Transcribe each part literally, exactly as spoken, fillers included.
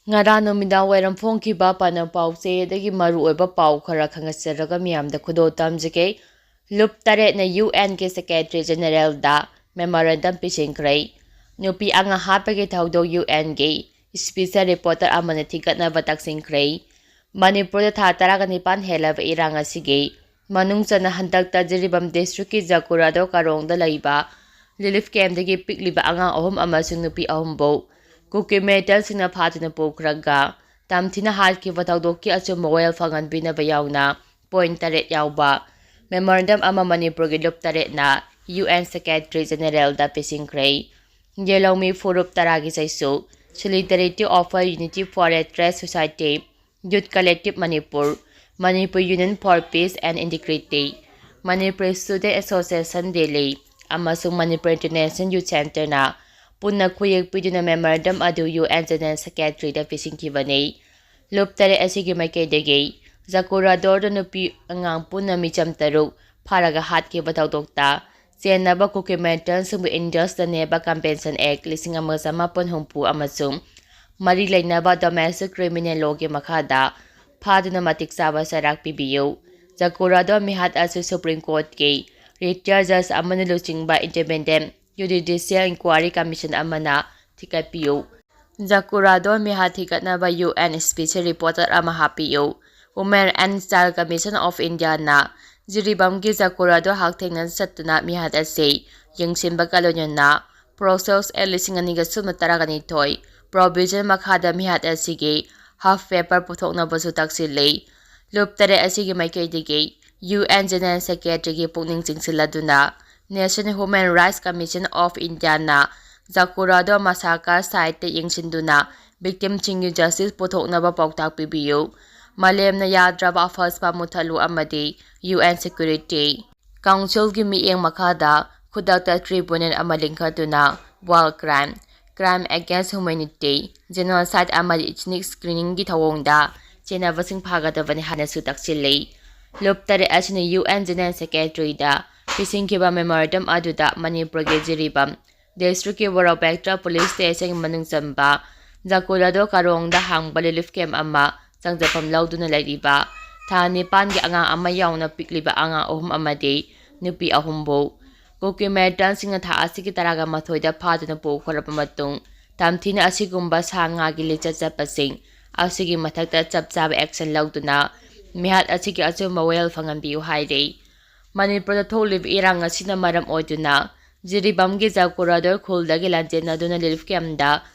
ꯉꯔꯥꯡ ꯅꯨꯃꯤꯗꯥꯡ ꯋꯥꯏꯔꯝ ꯐꯣꯡꯈꯤꯕ ꯄꯥꯎꯅ ꯄꯥꯎꯆꯦꯗꯒꯤ ꯃꯔꯨꯑꯣꯏꯕ ꯄꯥꯎ ꯈꯔ ꯈꯪꯍꯟꯖꯔꯒ ꯃꯤꯌꯥꯝꯗ ꯈꯨꯗꯣꯜ ꯇꯝꯖꯒꯦ꯫ ꯂꯨꯞ ꯇꯔꯦꯠꯅ ꯌꯨ ꯑꯦꯟꯒꯤ ꯁꯦꯀ꯭ꯔꯦꯇꯔꯤ ꯖꯦꯅꯦꯔꯦꯜꯗ ꯃꯦꯃꯣꯔꯦꯟꯗꯝ ꯄꯤꯁꯤꯟꯈ꯭ꯔꯦ꯫ ꯅꯨꯄꯤ ꯑꯉꯥꯡ ꯍꯥꯠꯄꯒꯤ ꯊꯧꯗꯣꯛ ꯌꯨ ꯑꯦꯟꯒꯤ ꯏꯁꯄꯤꯁꯦꯜ ꯔꯤꯄꯣꯔꯇꯔ ꯑꯃꯅ ꯊꯤꯒꯠꯅꯕ ꯇꯛꯁꯤꯟꯈ꯭ꯔꯦ꯫ ꯃꯅꯤꯄꯨꯔꯗ ꯊꯥ ꯇꯔꯥꯒ ꯅꯤꯄꯥꯟ ꯍꯦꯜꯂꯕ ꯏꯔꯥꯡ ꯑꯁꯤꯒꯤ ꯃꯅꯨꯡ ꯆꯟꯅ ꯍꯟꯗꯛꯇ ꯖꯤꯔꯤꯕꯥꯝ ꯗꯤꯁꯇ꯭ꯔꯤꯛꯀꯤ ꯖꯀꯨꯔꯥꯗꯣ ꯀꯥꯔꯣꯡꯗ ꯂꯩꯕ ꯔꯤꯂꯤꯐ ꯀꯦꯝꯞꯇꯒꯤ ꯄꯤꯛꯂꯤꯕ ꯑꯉꯥꯡ ꯑꯍꯨꯝ ꯑꯃꯁꯨꯡ ꯅꯨꯄꯤ ꯑꯍꯨꯝꯕꯨ ꯀꯨꯀꯤ ꯃꯤꯂꯤꯇꯦꯟꯠꯁꯤꯡꯅ ꯐꯥꯗꯨꯅ ꯄꯨꯈ꯭ꯔꯒ ꯇꯝꯊꯤꯅ ꯍꯥꯠꯈꯤꯕ ꯊꯧꯗꯣꯛꯀꯤ ꯑꯆꯨꯝꯕ ꯋꯥꯌꯦꯜ ꯐꯪꯍꯟꯕꯤꯅꯕ ꯌꯥꯎꯅ ꯄꯣꯏꯟꯠ ꯇꯔꯦꯠ ꯌꯥꯎꯕ ꯃꯦꯃꯣꯔꯦꯟꯗꯝ ꯑꯃ ꯃꯅꯤꯄꯨꯔꯒꯤ ꯂꯨꯞ ꯇꯔꯦꯠꯅ ꯌꯨ ꯑꯦꯟ ꯁꯦꯀ꯭ꯔꯦꯇꯔꯤ ꯖꯦꯅꯦꯔꯦꯜꯗ ꯄꯤꯁꯤꯟꯈ꯭ꯔꯦ꯫ ꯌꯦꯜꯍꯧꯃꯤ ꯐꯨꯔꯨꯞ ꯇꯔꯥꯒꯤ ꯆꯩꯁꯨ, Solidarity of Unity for a Trade Society, Youth Collective Manipur, Manipur Union for Peace and Integrity, Manipur Student Association Delhi ꯑꯃꯁꯨꯡ Manipur International Youth Centreꯅ ꯄꯨꯟꯅ ꯈꯨꯌꯦꯛ ꯄꯤꯗꯨꯅ ꯃꯦꯃꯣꯔꯦꯟꯗꯝ ꯑꯗꯨ ꯌꯨ ꯑꯦꯟ ꯖꯦꯅꯦꯔꯦꯜ ꯁꯦꯀ꯭ꯔꯦꯇꯔꯤꯗ ꯄꯤꯁꯤꯟꯈꯤꯕꯅꯤ꯫ ꯂꯨꯞ ꯇꯔꯦꯠ ꯑꯁꯤꯒꯤ ꯃꯥꯏꯀꯩꯗꯒꯤ ꯖꯀꯨꯔꯥꯗꯣꯔꯗ ꯅꯨꯄꯤ ꯑꯉꯥꯡ ꯄꯨꯟꯅ ꯃꯤꯆꯝ ꯇꯔꯨꯛ ꯐꯥꯔꯒ ꯍꯥꯠꯈꯤꯕ ꯊꯧꯗꯣꯛꯇ ꯆꯦꯟꯅꯕ ꯀꯨꯀꯤ ꯃꯤꯂꯤꯇꯦꯟꯠꯁꯤꯡꯕꯨ ꯏꯟꯗꯁꯇ ꯅꯦꯕ ꯀꯝꯄꯦꯟꯁꯟ ꯑꯦꯛ ꯂꯤꯁꯤꯡ ꯑꯃ ꯆꯃꯥꯄꯟ ꯍꯨꯝꯐꯨ ꯑꯃꯁꯨꯡ ꯃꯔꯤ ꯂꯩꯅꯕ ꯗꯣꯃꯦꯁꯇꯤꯛ ꯀ꯭ꯔꯤꯃꯤꯅꯦꯜ ꯂꯣꯒꯤ ꯃꯈꯥꯗ ꯐꯥꯗꯨꯅ ꯃꯇꯤꯛ ꯆꯥꯕ ꯆꯩꯔꯥꯛ ꯄꯤꯕꯤꯌꯨ꯫ ꯖꯀꯨꯔꯥꯗꯣ ꯃꯤꯍꯥꯠ ꯑꯁꯤ ꯁꯨꯄ꯭ꯔꯤꯝ ꯀꯣꯔꯠꯀꯤ ꯔꯤꯇꯥꯌꯔ ꯖꯖ ꯑꯃꯅ ꯂꯨꯆꯤꯡꯕ ꯏꯟꯗꯤꯄꯦꯟꯗꯦꯟꯠ ꯖꯨꯗꯤꯁꯤꯌꯦꯜ ꯏꯟꯀ꯭ꯋꯥꯏꯔꯤ ꯀꯃꯤꯁꯟ ꯑꯃꯅ ꯊꯤꯒꯠꯄꯤꯌꯨ꯫ ꯖꯀꯨꯔꯥꯗꯣ ꯃꯤꯍꯥꯠ ꯊꯤꯒꯠꯅꯕ ꯌꯨ ꯑꯦꯟ ꯏꯁꯄꯤꯁꯦꯜ ꯔꯤꯄꯣꯔꯇꯔ ꯑꯃ ꯍꯥꯞꯄꯤꯌꯨ꯫ Women and Child Commission of Indiaꯅ ꯖꯤꯔꯤꯕꯥꯝꯒꯤ ꯖꯀꯨꯔꯥꯗꯣ ꯍꯛꯊꯦꯡꯅꯅ ꯆꯠꯇꯨꯅ ꯃꯤꯍꯥꯠ ꯑꯁꯤ ꯌꯦꯡꯁꯤꯟꯕꯒ ꯂꯣꯏꯅꯅ ꯄꯣꯛꯁꯣ ꯑꯦꯛ ꯂꯤꯁꯤꯡ ꯑꯅꯤꯒ ꯁꯨꯞꯅ ꯇꯔꯥꯒ ꯅꯤꯊꯣꯏ ꯄ꯭ꯔꯣꯚꯤꯖꯟ ꯃꯈꯥꯗ ꯃꯤꯍꯥꯠ ꯑꯁꯤꯒꯤ ꯍꯥꯐ ꯄꯦꯄꯔ ꯄꯨꯊꯣꯛꯅꯕꯁꯨ ꯇꯛꯁꯤꯜꯂꯤ꯫ ꯂꯨꯞ ꯇꯔꯦꯠ ꯑꯁꯤꯒꯤ ꯃꯥꯏꯀꯩꯗꯒꯤ ꯌꯨ ꯑꯦꯟ ꯖꯦꯅꯦꯔꯦꯜ ꯁꯦꯀ꯭ꯔꯦꯇꯔꯤꯒꯤ ꯄꯨꯛꯅꯤꯡ ꯆꯤꯡꯁꯤꯜꯂꯗꯨꯅ National Human Rights Commission of Indiaꯅ ꯖꯀꯨꯔꯥꯗꯣ ꯃꯁꯥꯀꯥꯔ ꯁꯥꯏꯠꯇ ꯌꯦꯡꯁꯤꯟꯗꯨꯅ ꯚꯤꯛꯇꯤꯝꯁꯤꯡꯒꯤ ꯖꯁꯇꯤꯁ ꯄꯨꯊꯣꯛꯅꯕ ꯄꯥꯎꯇꯥꯛ ꯄꯤꯕꯤꯌꯨ꯫ ꯃꯥꯂꯦꯝꯅ ꯌꯥꯗ꯭ꯔꯕ ꯑꯐꯁꯄꯥ ꯃꯨꯊꯠꯂꯨ ꯑꯃꯗꯤ ꯌꯨ ꯑꯦꯟ ꯁꯦꯀ꯭ꯌꯨꯔꯤꯇꯤ ꯀꯥꯎꯟꯁꯤꯜꯒꯤ ꯃꯤꯠꯌꯦꯡ ꯃꯈꯥꯗ ꯈꯨꯗꯛꯇ ꯇ꯭ꯔꯤꯕꯨꯅꯦꯜ ꯑꯃ ꯂꯤꯡꯈꯠꯇꯨꯅ war crime, crime against humanity, genocide ꯑꯃꯗꯤ ꯏꯊꯅꯤꯛ ꯀ꯭ꯂꯤꯅꯤꯡꯒꯤ ꯊꯧꯑꯣꯡꯗ ꯆꯦꯟꯅꯕꯁꯤꯡ ꯐꯥꯒꯗꯕꯅꯤ ꯍꯥꯏꯅꯁꯨ ꯇꯛꯁꯤꯜꯂꯤ꯫ ꯂꯨꯞ ꯇꯔꯦꯠ ꯑꯁꯤꯅ ꯌꯨ ꯑꯦꯟ ꯖꯦꯅꯦꯔꯦꯜ ꯁꯦꯀ꯭ꯔꯦꯇꯔꯤꯗ ꯄꯤꯁꯤꯟꯈꯤꯕ ꯃꯦꯃꯣꯔꯦꯟꯗꯝ ꯑꯗꯨꯗ ꯃꯅꯤꯄꯨꯔꯒꯤ ꯖꯤꯔꯤꯕꯥꯝ ꯗꯤꯁꯇ꯭ꯔꯤꯛꯀꯤ ꯕꯣꯔꯣꯄꯦꯛꯇ ꯄꯨꯂꯤꯁ ꯁ꯭ꯇꯦꯁꯟꯒꯤ ꯃꯅꯨꯡ ꯆꯟꯕ ꯖꯀꯨꯔꯥꯗꯣ ꯀꯥꯔꯣꯡꯗ ꯍꯥꯡꯕ ꯔꯤꯂꯤꯐ ꯀꯦꯝꯞ ꯑꯃ ꯆꯪꯖꯐꯝ ꯂꯧꯗꯨꯅ ꯂꯩꯔꯤꯕ ꯊꯥ ꯅꯤꯄꯥꯟꯒꯤ ꯑꯉꯥꯡ ꯑꯃ ꯌꯥꯎꯅ ꯄꯤꯛꯂꯤꯕ ꯑꯉꯥꯡ ꯑꯍꯨꯝ ꯑꯃꯗꯤ ꯅꯨꯄꯤ ꯑꯍꯨꯝꯕꯨ ꯀꯨꯀꯤ ꯃꯤꯂꯤꯇꯦꯟꯠꯁꯤꯡꯅ ꯊꯥ ꯑꯁꯤꯒꯤ ꯇꯔꯥꯒ ꯃꯥꯊꯣꯏꯗ ꯐꯥꯗꯨꯅ ꯄꯨꯈ꯭ꯔꯕ ꯃꯇꯨꯡ, ꯇꯝꯊꯤꯅ ꯑꯁꯤꯒꯨꯝꯕ ꯁꯥ ꯉꯥꯒꯤ ꯂꯤꯆꯠ ꯆꯠꯄꯁꯤꯡ ꯑꯁꯤꯒꯤ ꯃꯊꯛꯇ ꯆꯞ ꯆꯥꯕ ꯑꯦꯛꯁꯟ ꯂꯧꯗꯨꯅ ꯃꯤꯍꯥꯠ ꯑꯁꯤꯒꯤ ꯑꯆꯨꯝꯕ ꯋꯥꯌꯦꯜ ꯐꯪꯍꯟꯕꯤꯌꯨ ꯍꯥꯏꯔꯤ꯫ ꯃꯅꯤꯄꯨꯔꯗ ꯊꯣꯛꯂꯤꯕ ꯏꯔꯥꯡ ꯑꯁꯤꯅ ꯃꯔꯝ ꯑꯣꯏꯗꯨꯅ ꯖꯤꯔꯤꯕꯥꯝꯒꯤ ꯖꯀꯨꯔꯥꯗꯣ ꯈꯨꯜꯗꯒꯤ ꯂꯥꯟꯖꯦꯟꯅꯗꯨꯅ ꯔꯤꯂꯤꯐ ꯀꯦꯝꯞꯇ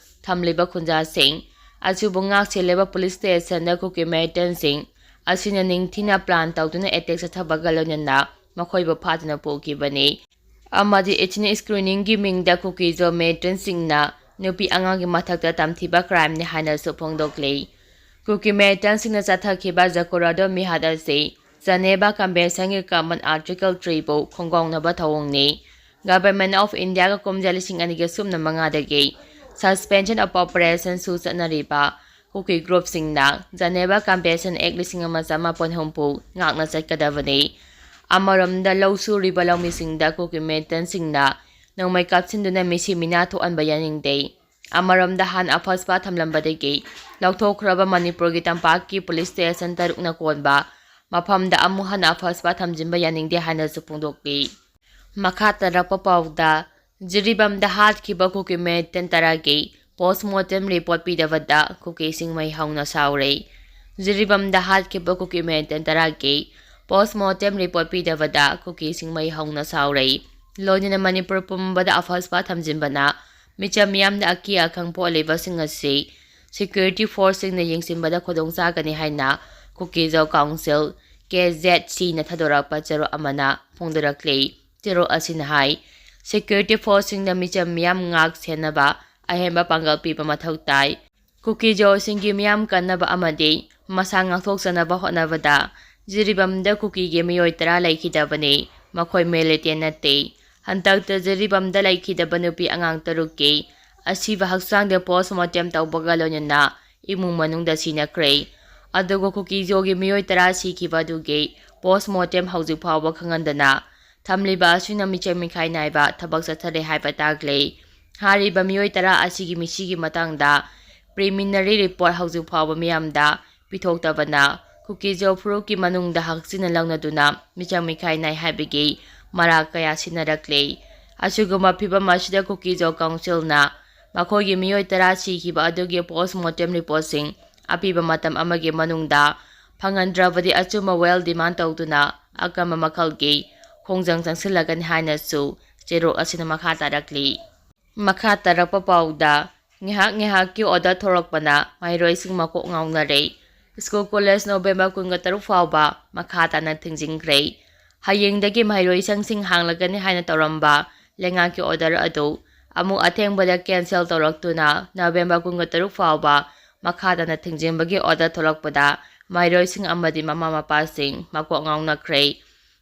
ꯊꯝꯂꯤꯕ ꯈꯨꯟꯖꯥꯁꯤꯡ ꯑꯁꯤꯕꯨ ꯉꯥꯛ ꯁꯦꯜꯂꯤꯕ ꯄꯨꯂꯤꯁ ꯁ꯭ꯇꯦꯁꯟꯗ ꯀꯨꯀꯤ ꯃꯤꯂꯤꯇꯦꯟꯠꯁꯤꯡ ꯑꯁꯤꯅ ꯅꯤꯡꯊꯤꯅ ꯄ꯭ꯂꯥꯟ ꯇꯧꯗꯨꯅ ꯑꯦꯇꯦꯛ ꯆꯠꯊꯕꯒ ꯂꯣꯏꯅꯅ ꯃꯈꯣꯏꯕꯨ ꯐꯥꯗꯨꯅ ꯄꯨꯈꯤꯕꯅꯤ꯫ ꯑꯃꯗꯤ ꯏꯊꯅꯤꯛ ꯁ꯭ꯀ꯭ꯔꯤꯅꯤꯡꯒꯤ ꯃꯤꯡꯗ ꯀꯨꯀꯤꯖꯣ ꯃꯤꯂꯤꯇꯦꯟꯠꯁꯤꯡꯅ ꯅꯨꯄꯤ ꯑꯉꯥꯡꯒꯤ ꯃꯊꯛꯇ ꯇꯝꯊꯤꯕ ꯀ꯭ꯔꯥꯏꯝꯅꯤ ꯍꯥꯏꯅꯁꯨ ꯐꯣꯡꯗꯣꯛꯂꯤ꯫ ꯀꯨꯀꯤ ꯃꯤꯂꯤꯇꯦꯟꯠꯁꯤꯡꯅ ꯆꯠꯊꯈꯤꯕ ꯖꯀꯨꯔꯥꯗꯣ ꯃꯤꯍꯥꯠ ꯑꯁꯤ ꯖꯅꯦꯕꯥ ꯀꯟꯚꯦꯟꯁꯟꯒꯤ ꯀꯃꯟ ꯑꯥꯔꯇꯤꯀꯜ ꯊ꯭ꯔꯤꯕꯨ ꯈꯣꯡꯒꯥꯎꯅꯕ ꯊꯧꯑꯣꯡꯅꯤ꯫ ꯒꯚꯔꯟꯃꯦꯟꯠ ꯑꯣꯐ ꯏꯟꯗꯤꯌꯥꯒ ꯀꯨꯝꯖꯥ ꯂꯤꯁꯤꯡ ꯑꯅꯤꯒ ꯁꯨꯞꯅ ꯃꯉꯥꯗꯒꯤ ꯁꯁꯄꯦꯟꯁꯟ ꯑꯣꯐ ꯑꯣꯄꯔꯦꯁꯟꯁꯨ ꯆꯠꯅꯔꯤꯕ ꯀꯨꯀꯤ ꯒ꯭ꯔꯨꯞꯁꯤꯡꯅ ꯖꯅꯦꯕꯥ ꯀꯟꯚꯦꯟꯁꯟ ꯑꯦꯛ ꯂꯤꯁꯤꯡ ꯑꯃ ꯆꯃꯥꯄꯟ ꯍꯨꯝꯐꯨ ꯉꯥꯛꯅ ꯆꯠꯀꯗꯕꯅꯤ꯫ ꯑꯃꯔꯣꯝꯗ ꯂꯧ ꯁꯨꯔꯤꯕ ꯂꯧꯃꯤꯁꯤꯡꯗ ꯀꯨꯀꯤ ꯃꯤꯂꯤꯇꯦꯟꯠꯁꯤꯡꯅ ꯅꯣꯡꯃꯩ ꯀꯥꯞꯁꯤꯟꯗꯨꯅ ꯃꯤꯁꯤ ꯃꯤꯅꯥ ꯊꯣꯛꯍꯟꯕ ꯌꯥꯅꯤꯡꯗꯦ꯫ ꯑꯃꯔꯣꯝꯗ ꯍꯥꯟꯅ ꯑꯐꯁꯄꯥ ꯊꯝꯂꯝꯕꯗꯒꯤ ꯂꯧꯊꯣꯛꯈ꯭ꯔꯕ ꯃꯅꯤꯄꯨꯔꯒꯤ ꯇꯝꯄꯥꯛꯀꯤ ꯄꯨꯂꯤꯁ ꯁ꯭ꯇꯦꯁꯟ ꯇꯔꯨꯛꯅ ꯀꯣꯟꯕ ꯃꯐꯝꯗ ꯑꯃꯨꯛ ꯍꯟꯅ ꯑꯐꯁꯄꯥ ꯊꯝꯖꯤꯟꯕ ꯌꯥꯅꯤꯡꯗꯦ ꯍꯥꯏꯅꯁꯨ ꯐꯣꯡꯗꯣꯛꯂꯤ꯫ ꯃꯈꯥ ꯇꯥꯔꯛꯄ ꯄꯥꯎꯗ, ꯖꯤꯔꯤꯕꯥꯝꯗ ꯍꯥꯠꯈꯤꯕ ꯀꯨꯀꯤ ꯃꯤꯂꯤꯇꯦꯟꯠ ꯇꯔꯥꯒꯤ ꯄꯣꯁꯃꯣꯔꯇꯦꯝ ꯔꯤꯄꯣꯔꯠ ꯄꯤꯗꯕꯗ ꯀꯨꯀꯤꯁꯤꯡ ꯃꯩ ꯍꯧꯅ ꯁꯥꯎꯔꯦ꯫ ꯖꯤꯔꯤꯕꯥꯝꯗ ꯍꯥꯠꯈꯤꯕ ꯀꯨꯀꯤ ꯃꯤꯂꯤꯇꯦꯟꯠ ꯇꯔꯥꯒꯤ ꯄꯣꯁꯃꯣꯔꯇꯦꯝ ꯔꯤꯄꯣꯔꯠ ꯄꯤꯗꯕꯗ ꯀꯨꯀꯤꯁꯤꯡ ꯃꯩ ꯍꯧꯅ ꯁꯥꯎꯔꯦ꯫ ꯂꯣꯏꯅꯅ ꯃꯅꯤꯄꯨꯔ ꯄꯨꯝꯕꯗ ꯑꯐꯁꯄꯥ ꯊꯝꯖꯤꯟꯕꯅ ꯃꯤꯆꯝ ꯃꯤꯌꯥꯝꯗ ꯑꯀꯤ ꯑꯈꯪ ꯄꯣꯛꯍꯜꯂꯤꯕꯁꯤꯡ ꯑꯁꯤ ꯁꯦꯀ꯭ꯌꯨꯔꯤꯇꯤ ꯐꯣꯔꯁꯁꯤꯡꯅ ꯌꯦꯡꯁꯤꯟꯕꯗ ꯈꯨꯗꯣꯡ ꯆꯥꯒꯅꯤ ꯍꯥꯏꯅ ꯀꯨꯀꯤꯖꯣ ꯀꯥꯎꯟꯁꯤꯜ, ꯀꯦ ꯖꯦꯗ ꯁꯤꯅ ꯊꯥꯗꯣꯔꯛꯄ ꯆꯦꯔꯣꯜ ꯑꯃꯅ ꯐꯣꯡꯗꯣꯔꯛꯂꯤ꯫ ꯆꯦꯔꯣꯜ ꯑꯁꯤꯅ ꯍꯥꯏ, ꯁꯦꯀ꯭ꯌꯨꯔꯤꯇꯤ ꯐꯣꯔꯁꯁꯤꯡꯅ ꯃꯤꯆꯝ ꯃꯤꯌꯥꯝ ꯉꯥꯛ ꯁꯦꯟꯅꯕ ꯑꯍꯦꯟꯕ ꯄꯥꯡꯒꯜ ꯄꯤꯕ ꯃꯊꯧ ꯇꯥꯏ꯫ ꯀꯨꯀꯤꯖꯣꯁꯤꯡꯒꯤ ꯃꯤꯌꯥꯝ ꯀꯟꯅꯕ ꯑꯃꯗꯤ ꯃꯁꯥ ꯉꯥꯛꯊꯣꯛꯆꯅꯕ ꯍꯣꯠꯅꯕꯗ ꯖꯤꯔꯤꯕꯥꯝꯗ ꯀꯨꯀꯤꯒꯤ ꯃꯤꯑꯣꯏ ꯇꯔꯥ ꯂꯩꯈꯤꯗꯕꯅꯤ꯫ ꯃꯈꯣꯏ ꯃꯤꯂꯤꯇꯦꯟ ꯅꯠꯇꯦ꯫ ꯍꯟꯗꯛꯇ ꯖꯤꯔꯤꯕꯥꯝꯗ ꯂꯩꯈꯤꯗꯕ ꯅꯨꯄꯤ ꯑꯉꯥꯡ ꯇꯔꯨꯛꯀꯤ ꯑꯁꯤꯕ ꯍꯛꯆꯥꯡꯗ ꯄꯣꯁꯃꯣꯔꯇꯦꯝ ꯇꯧꯕꯒ ꯂꯣꯏꯅꯅ ꯏꯃꯨꯡ ꯃꯅꯨꯡꯗ ꯁꯤꯅꯈ꯭ꯔꯦ꯫ ꯑꯗꯨꯒ ꯀꯨꯀꯤꯖꯣꯒꯤ ꯃꯤꯑꯣꯏ ꯇꯔꯥ ꯁꯤꯈꯤꯕ ꯑꯗꯨꯒꯤ ꯄꯣꯁꯃꯣꯔꯇꯦꯝ ꯍꯧꯖꯤꯛ ꯐꯥꯎꯕ ꯈꯪꯍꯟꯗꯅ ꯊꯝꯂꯤꯕ ꯑꯁꯤꯅ ꯃꯤꯆꯪ ꯃꯤꯈꯥꯏ ꯅꯥꯏꯕ ꯊꯕꯛ ꯆꯠꯊꯔꯦ ꯍꯥꯏꯕ ꯇꯥꯛꯂꯦ꯫ ꯍꯥꯏꯔꯤꯕ ꯃꯤꯑꯣꯏ ꯇꯔꯥ ꯑꯁꯤꯒꯤ ꯃꯤꯁꯤꯒꯤ ꯃꯇꯥꯡꯗ preliminary report ꯍꯧꯖꯤꯛ ꯐꯥꯎꯕ ꯃꯤꯌꯥꯝꯗ ꯄꯤꯊꯣꯛꯇꯕꯅ ꯀꯨꯀꯤꯖꯣ ꯐꯨꯔꯨꯞꯀꯤ ꯃꯅꯨꯡꯗ ꯍꯛꯆꯤꯟꯅ ꯂꯧꯅꯗꯨꯅ ꯃꯤꯆꯪ ꯃꯤꯈꯥꯏ ꯅꯥꯏ ꯍꯥꯏꯕꯒꯤ ꯃꯔꯥꯜ ꯀꯌꯥ ꯁꯤꯟꯅꯔꯛꯂꯤ꯫ ꯑꯁꯤꯒꯨꯝꯕ ꯐꯤꯚꯝ ꯑꯁꯤꯗ ꯀꯨꯀꯤꯖꯣ ꯀꯥꯎꯟꯁꯤꯜꯅ ꯃꯈꯣꯏꯒꯤ ꯃꯤꯑꯣꯏ ꯇꯔꯥ ꯁꯤꯈꯤꯕ ꯑꯗꯨꯒꯤ post mortem reportꯁꯤꯡ ꯑꯄꯤꯕ ꯃꯇꯝ ꯑꯃꯒꯤ ꯃꯅꯨꯡꯗ ꯐꯪꯍꯟꯗ꯭ꯔꯕꯗꯤ ꯑꯆꯨꯝꯕ ꯋꯥꯌꯦꯜ demand ꯇꯧꯗꯨꯅ ꯑꯀꯟꯕ ꯃꯈꯜꯒꯤ ꯈꯣꯡꯖꯪ ꯆꯪꯁꯤꯜꯂꯒꯅꯤ ꯍꯥꯏꯅꯁꯨ ꯆꯦꯔꯣꯛ ꯑꯁꯤꯅ ꯃꯈꯥ ꯇꯥꯔꯛꯂꯤ꯫ ꯃꯈꯥ ꯇꯥꯔꯛꯄ ꯄꯥꯎꯗ, ꯉꯥꯏꯍꯥꯛ ꯉꯥꯏꯍꯥꯛꯀꯤ order ꯊꯣꯔꯛꯄꯅ ꯃꯍꯩꯔꯣꯏꯁꯤꯡ ꯃꯀꯣꯛ ꯉꯥꯎꯅꯔꯦ꯫ ꯁ꯭ꯀꯨꯜ ꯀꯣꯂꯦꯖ ꯅꯣꯕꯦꯝꯕꯔ ꯀꯨꯟꯒ ꯇꯔꯨꯛ ꯐꯥꯎꯕ ꯃꯈꯥ ꯇꯥꯅ ꯊꯤꯡꯖꯤꯟꯈ꯭ꯔꯦ꯫ ꯍꯌꯦꯡꯗꯒꯤ ꯃꯍꯩꯔꯣꯏꯁꯪꯁꯤꯡ ꯍꯥꯡꯂꯒꯅꯤ ꯍꯥꯏꯅ ꯇꯧꯔꯝꯕ ꯂꯩꯉꯥꯛꯀꯤ order ꯑꯗꯨ ꯑꯃꯨꯛ ꯑꯊꯦꯡꯕꯗ cancel ꯇꯧꯔꯛꯇꯨꯅ ꯅꯕꯦꯝꯕꯔ ꯀꯨꯟꯒ ꯇꯔꯨꯛ ꯐꯥꯎꯕ ꯃꯈꯥ ꯇꯥꯅ ꯊꯤꯡꯖꯤꯟꯕꯒꯤ order ꯊꯣꯛꯂꯛꯄꯗ ꯃꯍꯩꯔꯣꯏꯁꯤꯡ ꯑꯃꯗꯤ ꯃꯃꯥ ꯃꯄꯥꯁꯤꯡ ꯃꯀꯣꯛ ꯉꯥꯎꯅꯈ꯭ꯔꯦ꯫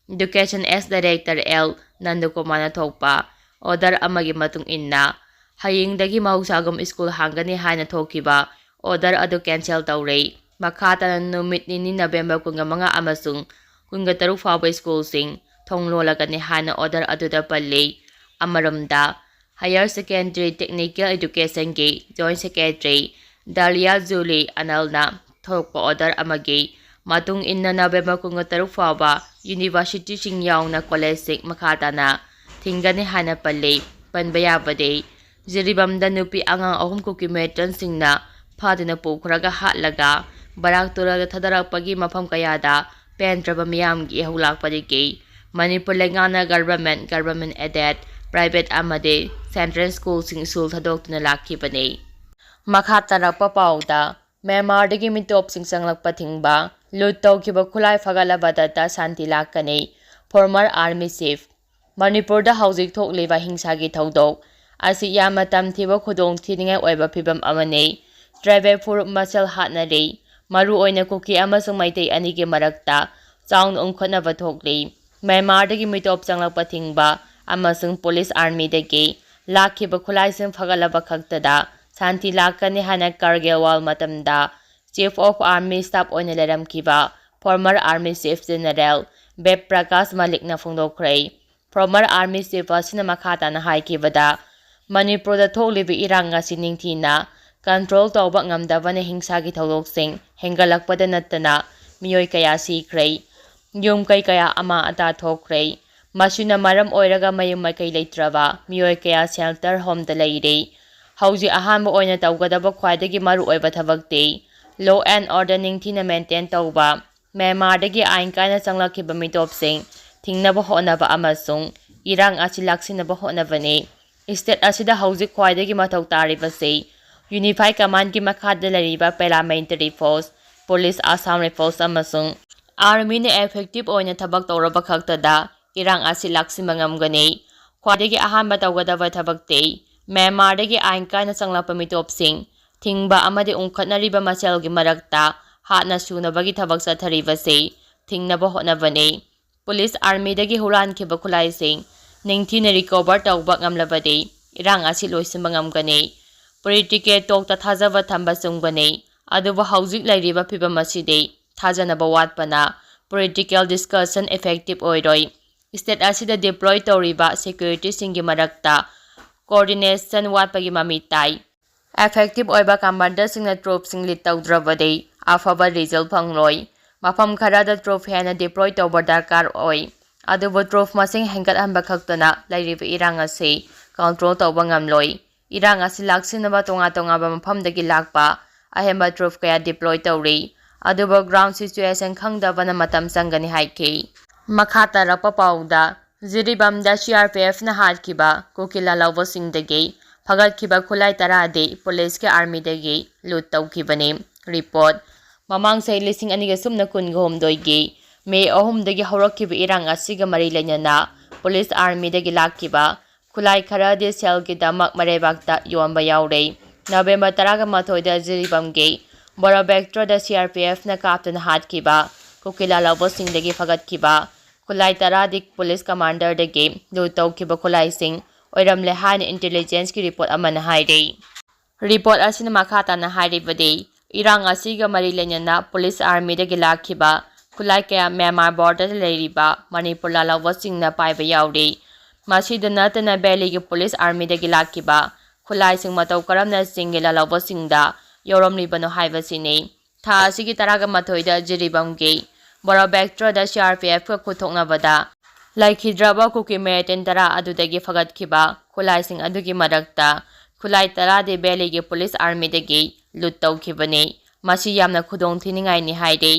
Education ex director L ꯅꯟꯗꯀꯨꯃꯥꯔꯅ ꯊꯣꯛꯄ order ꯑꯃꯒꯤ ꯃꯇꯨꯡ ꯏꯟꯅ, ꯍꯌꯦꯡꯗꯒꯤ ꯃꯍꯧꯁꯥꯒꯨꯝ ꯁ꯭ꯀꯨꯜ ꯍꯥꯡꯒꯅꯤ ꯍꯥꯏꯅ ꯊꯣꯛꯈꯤꯕ order ꯑꯗꯨ cancel ꯇꯧꯔꯦ꯫ ꯃꯈꯥ ꯇꯥꯅ ꯅꯨꯃꯤꯠ ꯅꯤꯅꯤ, ꯅꯕꯦꯝꯕꯔ ꯀꯨꯟꯒ ꯃꯉꯥ ꯑꯃꯁꯨꯡ ꯀꯨꯟꯒ ꯇꯔꯨꯛ ꯐꯥꯎꯕ ꯁ꯭ꯀꯨꯜꯁꯤꯡ ꯊꯣꯡ ꯂꯣꯜꯂꯒꯅꯤ ꯍꯥꯏꯅ order ꯑꯗꯨꯗ ꯄꯜꯂꯤ꯫ ꯑꯃꯔꯣꯝꯗ, Higher Secondary Technical Educationꯒꯤ Joint Secretary ꯗꯥꯂꯤꯌꯥ ꯖꯨꯂꯤ ꯑꯅꯜꯅ ꯊꯣꯛꯄ order ꯑꯃꯒꯤ ꯃꯇꯨꯡ ꯏꯟꯅ, ꯅꯕꯦꯝꯕꯔ ꯀꯨꯟꯒ ꯇꯔꯨꯛ ꯐꯥꯎꯕ universityꯁꯤꯡ ꯌꯥꯎꯅ collegeꯁꯤꯡ ꯃꯈꯥ ꯇꯥꯅ ꯊꯤꯡꯒꯅꯤ ꯍꯥꯏꯅ ꯄꯜꯂꯤ꯫ ꯄꯟꯕ ꯌꯥꯕꯗꯤ, ꯖꯤꯔꯤꯕꯥꯝꯗ ꯅꯨꯄꯤ ꯑꯉꯥꯡ ꯑꯍꯨꯝ ꯀꯨꯀꯤ militantꯁꯤꯡꯅ ꯐꯥꯗꯨꯅ ꯄꯨꯈ꯭ꯔꯒ ꯍꯥꯠꯂꯒ ꯕꯔꯥꯛ ꯇꯨꯔꯦꯜꯗ ꯊꯥꯗꯔꯛꯄꯒꯤ ꯃꯐꯝ ꯀꯌꯥꯗ ꯄꯦꯟꯗ꯭ꯔꯕ ꯃꯤꯌꯥꯝꯒꯤ ꯏꯍꯧ ꯂꯥꯛꯄꯗꯒꯤ ꯃꯅꯤꯄꯨꯔ ꯂꯩꯉꯥꯛꯅ government, government aided, private ꯑꯃꯗꯤ central schoolꯁꯤꯡ ꯁ꯭ꯀꯨꯜ ꯊꯥꯗꯣꯛꯇꯨꯅ ꯂꯥꯛꯈꯤꯕꯅꯤ꯫ ꯃꯈꯥ ꯇꯥꯔꯛꯄ ꯄꯥꯎꯗ, ꯃ꯭ꯌꯥꯟꯃꯥꯔꯗꯒꯤ ꯃꯤꯇꯣꯞꯁꯤꯡ ꯆꯪꯂꯛꯄ ꯊꯤꯡꯕ, ꯂꯨꯠ ꯇꯧꯈꯤꯕ ꯈꯨꯠꯂꯥꯏ ꯐꯒꯠꯂꯕꯗꯇ ꯁꯥꯟꯇꯤ ꯂꯥꯛꯀꯅꯤ꯫ Former Army Chief꯫ ꯃꯅꯤꯄꯨꯔꯗ ꯍꯧꯖꯤꯛ ꯊꯣꯛꯂꯤꯕ ꯍꯤꯡꯁꯥꯒꯤ ꯊꯧꯗꯣꯛ ꯑꯁꯤ ꯌꯥꯝꯅ ꯇꯝꯊꯤꯕ ꯈꯨꯗꯣꯡ ꯊꯤꯅꯤꯡꯉꯥꯏ ꯑꯣꯏꯕ ꯐꯤꯚꯝ ꯑꯃꯅꯤ꯫ Tribal ꯐꯨꯔꯨꯞ ꯃꯁꯦꯜ ꯍꯥꯠꯅꯔꯤ꯫ ꯃꯔꯨꯑꯣꯏꯅ ꯀꯨꯀꯤ ꯑꯃꯁꯨꯡ ꯃꯩꯇꯩ ꯑꯅꯤꯒꯤ ꯃꯔꯛꯇ ꯆꯥꯎꯅ ꯎꯪꯈꯠꯅꯕ ꯊꯣꯛꯂꯤ꯫ ꯃ꯭ꯌꯥꯟꯃꯥꯔꯗꯒꯤ ꯃꯤꯇꯣꯞ ꯆꯪꯂꯛꯄ ꯊꯤꯡꯕ ꯑꯃꯁꯨꯡ police armyꯗꯒꯤ ꯂꯥꯛꯈꯤꯕ ꯈꯨꯠꯂꯥꯏꯁꯤꯡ ꯐꯒꯠꯂꯕ ꯈꯛꯇꯗ ꯁꯥꯟꯇꯤ ꯂꯥꯛꯀꯅꯤ ꯍꯥꯏꯅ Kargil war ꯃꯇꯝꯗ Chief of Army Staff ꯑꯣꯏꯅ ꯂꯩꯔꯝꯈꯤꯕ former Army Chief General ꯕꯦꯞ Prakash ꯃꯂꯤꯛꯅ ꯐꯣꯡꯗꯣꯛꯈ꯭ꯔꯦ꯫ Former Army Chief ꯑꯁꯤꯅ ꯃꯈꯥ ꯇꯥꯅ ꯍꯥꯏꯈꯤꯕꯗ, ꯃꯅꯤꯄꯨꯔꯗ ꯊꯣꯛꯂꯤꯕ ꯏꯔꯥꯡ ꯑꯁꯤ ꯅꯤꯡꯊꯤꯅ ꯀꯟꯇ꯭ꯔꯣꯜ ꯇꯧꯕ ꯉꯝꯗꯕꯅ ꯍꯤꯡꯁꯥꯒꯤ ꯊꯧꯗꯣꯛꯁꯤꯡ ꯍꯦꯟꯒꯠꯂꯛꯄꯗ ꯅꯠꯇꯅ ꯃꯤꯑꯣꯏ ꯀꯌꯥ ꯁꯤꯈ꯭ꯔꯦ꯫ ꯌꯨꯝ ꯀꯩ ꯀꯌꯥ ꯑꯃꯥꯡ ꯑꯇꯥ ꯊꯣꯛꯈ꯭ꯔꯦ꯫ ꯃꯁꯤꯅ ꯃꯔꯝ ꯑꯣꯏꯔꯒ ꯃꯌꯨꯝ ꯃꯀꯩ ꯂꯩꯇ꯭ꯔꯕ ꯃꯤꯑꯣꯏ ꯀꯌꯥ ꯁꯦꯜꯇꯔ ꯍꯣꯝꯗ ꯂꯩꯔꯦ꯫ ꯍꯧꯖꯤꯛ ꯑꯍꯥꯟꯕ ꯑꯣꯏꯅ ꯇꯧꯒꯗꯕ ꯈ꯭ꯋꯥꯏꯗꯒꯤ ꯃꯔꯨꯑꯣꯏꯕ ꯊꯕꯛꯇꯤ law and order ꯅꯤꯡꯊꯤꯅ ꯃꯦꯟꯇꯦꯟ ꯇꯧꯕ, ꯃ꯭ꯌꯥꯟꯃꯥꯔꯗꯒꯤ ꯑꯥꯏꯟ ꯀꯥꯏꯅ ꯆꯪꯂꯛꯈꯤꯕ ꯃꯤꯇꯣꯞꯁꯤꯡ ꯊꯤꯡꯅꯕ ꯍꯣꯠꯅꯕ ꯑꯃꯁꯨꯡ ꯏꯔꯥꯡ ꯑꯁꯤ ꯂꯥꯛꯁꯤꯟꯅꯕ ꯍꯣꯠꯅꯕꯅꯤ꯫ ꯁ꯭ꯇꯦꯠ ꯑꯁꯤꯗ ꯍꯧꯖꯤꯛ ꯈ꯭ꯋꯥꯏꯗꯒꯤ ꯃꯊꯧ ꯇꯥꯔꯤꯕꯁꯤ ꯌꯨꯅꯤꯐꯥꯏ ꯀꯃꯥꯟꯒꯤ ꯃꯈꯥꯗ ꯂꯩꯔꯤꯕ paramilitary force, police, Assam rifles ꯑꯃꯁꯨꯡ ꯑꯥꯔꯃꯤꯅ ꯏꯐꯦꯛꯇꯤꯚ ꯑꯣꯏꯅ ꯊꯕꯛ ꯇꯧꯔꯕ ꯈꯛꯇꯗ ꯏꯔꯥꯡ ꯑꯁꯤ ꯂꯥꯛꯁꯤꯟꯕ ꯉꯝꯒꯅꯤ꯫ ꯈ꯭ꯋꯥꯏꯗꯒꯤ ꯑꯍꯥꯟꯕ ꯇꯧꯒꯗꯕ ꯊꯕꯛꯇꯤ ꯃ꯭ꯌꯥꯟꯃꯥꯔꯗꯒꯤ ꯑꯥꯏꯟ ꯀꯥꯏꯅ ꯆꯪꯂꯛꯄ ꯃꯤꯇꯣꯞꯁꯤꯡ ꯊꯤꯡꯕ ꯑꯃꯗꯤ ꯎꯪꯈꯠꯅꯔꯤꯕ ꯃꯁꯦꯜꯒꯤ ꯃꯔꯛꯇ ꯍꯥꯠꯅ ꯁꯨꯅꯕꯒꯤ ꯊꯕꯛ ꯆꯠꯊꯔꯤꯕꯁꯤ ꯊꯤꯡꯅꯕ ꯍꯣꯠꯅꯕꯅꯤ꯫ ꯄꯨꯂꯤꯁ ꯑꯥꯔꯃꯤꯗꯒꯤ ꯍꯨꯔꯥꯟꯈꯤꯕ ꯈꯨꯠꯂꯥꯏꯁꯤꯡ ꯅꯤꯡꯊꯤꯅ ꯔꯤꯀꯣꯚꯔ ꯇꯧꯕ ꯉꯝꯂꯕꯗꯤ ꯏꯔꯥꯡ ꯑꯁꯤ ꯂꯣꯏꯁꯤꯟꯕ ꯉꯝꯒꯅꯤ꯫ ꯄꯣꯂꯤꯇꯤꯀꯦꯜ ꯇꯣꯛꯇ ꯊꯥꯖꯕ ꯊꯝꯕ ꯆꯨꯝꯒꯅꯤ, ꯑꯗꯨꯕꯨ ꯍꯧꯖꯤꯛ ꯂꯩꯔꯤꯕ ꯐꯤꯕꯝ ꯑꯁꯤꯗꯤ ꯊꯥꯖꯅꯕ ꯋꯥꯠꯄꯅ ꯄꯣꯂꯤꯇꯤꯀꯦꯜ ꯗꯤꯁꯀꯁꯟ ꯏꯐꯦꯛꯇꯤꯚ ꯑꯣꯏꯔꯣꯏ꯫ ꯁ꯭ꯇꯦꯠ ꯑꯁꯤꯗ ꯗꯤꯄ꯭ꯂꯣꯏ ꯇꯧꯔꯤꯕ ꯁꯦꯀ꯭ꯌꯨꯔꯤꯇꯤꯁꯤꯡꯒꯤ ꯃꯔꯛꯇ ꯀꯣꯑꯣꯔꯗꯤꯅꯦꯁꯟ ꯋꯥꯠꯄꯒꯤ ꯃꯃꯤ ꯇꯥꯏ꯫ ꯏꯐꯦꯛꯇꯤꯚ ꯑꯣꯏꯕ ꯀꯃꯥꯟꯗꯔꯁꯤꯡꯅ ꯇ꯭ꯔꯨꯞꯁꯤꯡ ꯂꯤꯗ ꯇꯧꯗ꯭ꯔꯕꯗꯤ ꯑꯐꯕ ꯔꯤꯖꯜ ꯐꯪꯂꯣꯏ꯫ ꯃꯐꯝ ꯈꯔꯗ ꯇ꯭ꯔꯨꯞ ꯍꯦꯟꯅ ꯗꯤꯄ꯭ꯂꯣꯏ ꯇꯧꯕ ꯗꯔꯀꯥꯔ ꯑꯣꯏ, ꯑꯗꯨꯕꯨ ꯇ꯭ꯔꯨꯞ ꯃꯁꯤꯡ ꯍꯦꯟꯒꯠꯍꯟꯕ ꯈꯛꯇꯅ ꯂꯩꯔꯤꯕ ꯏꯔꯥꯡ ꯑꯁꯤ ꯀꯟꯇ꯭ꯔꯣꯜ ꯇꯧꯕ ꯉꯝꯂꯣꯏ꯫ ꯏꯔꯥꯡ ꯑꯁꯤ ꯂꯥꯛꯁꯤꯟꯅꯕ ꯇꯣꯉꯥꯟ ꯇꯣꯉꯥꯟꯕ ꯃꯐꯝꯗꯒꯤ ꯂꯥꯛꯄ ꯑꯍꯦꯟꯕ ꯇ꯭ꯔꯨꯞ ꯀꯌꯥ ꯗꯤꯄ꯭ꯂꯣꯏ ꯇꯧꯔꯤ, ꯑꯗꯨꯕꯨ ꯒ꯭ꯔꯥꯎꯟ ꯁꯤꯆꯨꯑꯦꯁꯟ ꯈꯪꯗꯕꯅ ꯃꯇꯝ ꯆꯪꯒꯅꯤ ꯍꯥꯏꯈꯤ꯫ ꯃꯈꯥ ꯇꯥꯔꯛꯄ ꯄꯥꯎꯗ, ꯖꯤꯔꯤꯕꯥꯝꯗ ꯁꯤ ꯑꯥꯔ ꯄꯤ ꯑꯦꯐꯅ ꯍꯥꯠꯈꯤꯕ ꯀꯨꯀꯤ ꯂꯥꯜꯍꯧꯕꯁꯤꯡꯗꯒꯤ ꯐꯒꯠꯈꯤꯕ ꯈꯨꯠꯂꯥꯏ ꯇꯔꯥꯗꯤ ꯄꯨꯂꯤꯁꯀꯤ ꯑꯥꯔꯃꯤꯗꯒꯤ ꯂꯨꯠ ꯇꯧꯈꯤꯕꯅꯤ꯫ ꯔꯤꯄꯣꯔꯠ꯫ ꯃꯃꯥꯡ ꯆꯍꯤ ꯂꯤꯁꯤꯡ ꯑꯅꯤꯒ ꯁꯨꯞꯅ ꯀꯨꯟꯒ ꯍꯨꯝꯗꯣꯏꯒꯤ ꯃꯦ ꯑꯍꯨꯝꯗꯒꯤ ꯍꯧꯔꯛꯈꯤꯕ ꯏꯔꯥꯡ ꯑꯁꯤꯒ ꯃꯔꯤ ꯂꯩꯅꯅ ꯄꯨꯂꯤꯁ ꯑꯥꯔꯃꯤꯗꯒꯤ ꯂꯥꯛꯈꯤꯕ ꯈꯨꯠꯂꯥꯏ ꯈꯔꯗꯤ ꯁꯦꯜꯒꯤꯗꯃꯛ ꯃꯔꯩꯕꯥꯛꯇ ꯌꯣꯟꯕ ꯌꯥꯎꯔꯦ꯫ ꯅꯕꯦꯝꯕꯔ ꯇꯔꯥꯒ ꯃꯥꯊꯣꯏꯗ ꯖꯤꯔꯤꯕꯥꯝꯒꯤ ꯕꯣꯔꯥꯕꯦꯛꯇ꯭ꯔꯗ ꯁꯤ ꯑꯥꯔ ꯄꯤ ꯑꯦꯐꯅ ꯀꯥꯞꯇꯨꯅ ꯍꯥꯠꯈꯤꯕ ꯀꯨꯀꯤ ꯂꯥꯜꯍꯧꯕꯁꯤꯡꯗꯒꯤ ꯐꯒꯠꯈꯤꯕ ꯈꯨꯠꯂꯥꯏ ꯇꯔꯥꯗꯤ ꯄꯨꯂꯤꯁ ꯀꯃꯥꯟꯗꯔꯗꯒꯤ ꯂꯨꯠ ꯇꯧꯈꯤꯕ ꯈꯨꯠꯂꯥꯏꯁꯤꯡ ꯑꯣꯏꯔꯝꯂꯦ ꯍꯥꯏꯅ ꯏꯟꯇꯦꯂꯤꯖꯦꯟꯁꯀꯤ ꯔꯤꯄꯣꯔꯠ ꯑꯃꯅ ꯍꯥꯏꯔꯤ꯫ ꯔꯤꯄꯣꯔꯠ ꯑꯁꯤꯅ ꯃꯈꯥ ꯇꯥꯅ ꯍꯥꯏꯔꯤꯕꯗꯤ, ꯏꯔꯥꯡ ꯑꯁꯤꯒ ꯃꯔꯤ ꯂꯩꯅꯅ ꯄꯨꯂꯤꯁ ꯑꯥꯔꯃꯤꯗꯒꯤ ꯂꯥꯛꯈꯤꯕ ꯈꯨꯠꯂꯥꯏ ꯀꯌꯥ ꯃ꯭ꯌꯥꯟꯃꯥꯔ ꯕꯣꯔꯗꯔꯗ ꯂꯩꯔꯤꯕ ꯃꯅꯤꯄꯨꯔ ꯂꯥꯜꯍꯧꯕꯁꯤꯡꯅ ꯄꯥꯏꯕ ꯌꯥꯎꯔꯤ꯫ ꯃꯁꯤꯗ ꯅꯠꯇꯅ ꯚꯦꯂꯤꯒꯤ ꯄꯨꯂꯤꯁ ꯑꯥꯔꯃꯤꯗꯒꯤ ꯂꯥꯛꯈꯤꯕ ꯈꯨꯠꯂꯥꯏꯁꯤꯡ ꯃꯇꯧ ꯀꯔꯝꯅ ꯆꯤꯡꯒꯤ ꯂꯥꯜꯍꯧꯕꯁꯤꯡꯗ ꯌꯧꯔꯝꯂꯤꯕꯅꯣ ꯍꯥꯏꯕꯁꯤꯅꯤ꯫ ꯊꯥ ꯑꯁꯤꯒꯤ ꯇꯔꯥꯒ ꯃꯥꯊꯣꯏꯗ ꯖꯤꯔꯤꯕꯥꯝꯒꯤ ꯕꯣꯔꯥꯕꯦꯛꯇ꯭ꯔꯣꯗ ꯁꯤ ꯑꯥꯔ ꯄꯤ ꯑꯦꯐꯀ ꯈꯨꯠꯊꯣꯛꯅꯕꯗ ꯂꯩꯈꯤꯗ꯭ꯔꯕ ꯀꯨꯀꯤ ꯃꯤꯂꯤꯇꯦꯟ ꯇꯔꯥ ꯑꯗꯨꯗꯒꯤ ꯐꯒꯠꯈꯤꯕ ꯈꯨꯠꯂꯥꯏꯁꯤꯡ ꯑꯗꯨꯒꯤ ꯃꯔꯛꯇ ꯈꯨꯠꯂꯥꯏ ꯇꯔꯥꯗꯤ ꯚꯦꯂꯤꯒꯤ ꯄꯨꯂꯤꯁ ꯑꯥꯔꯃꯤꯗꯒꯤ ꯂꯨꯠ ꯇꯧꯈꯤꯕꯅꯤ꯫ ꯃꯁꯤ ꯌꯥꯝꯅ ꯈꯨꯗꯣꯡ ꯊꯤꯅꯤꯡꯉꯥꯏꯅꯤ ꯍꯥꯏꯔꯤ꯫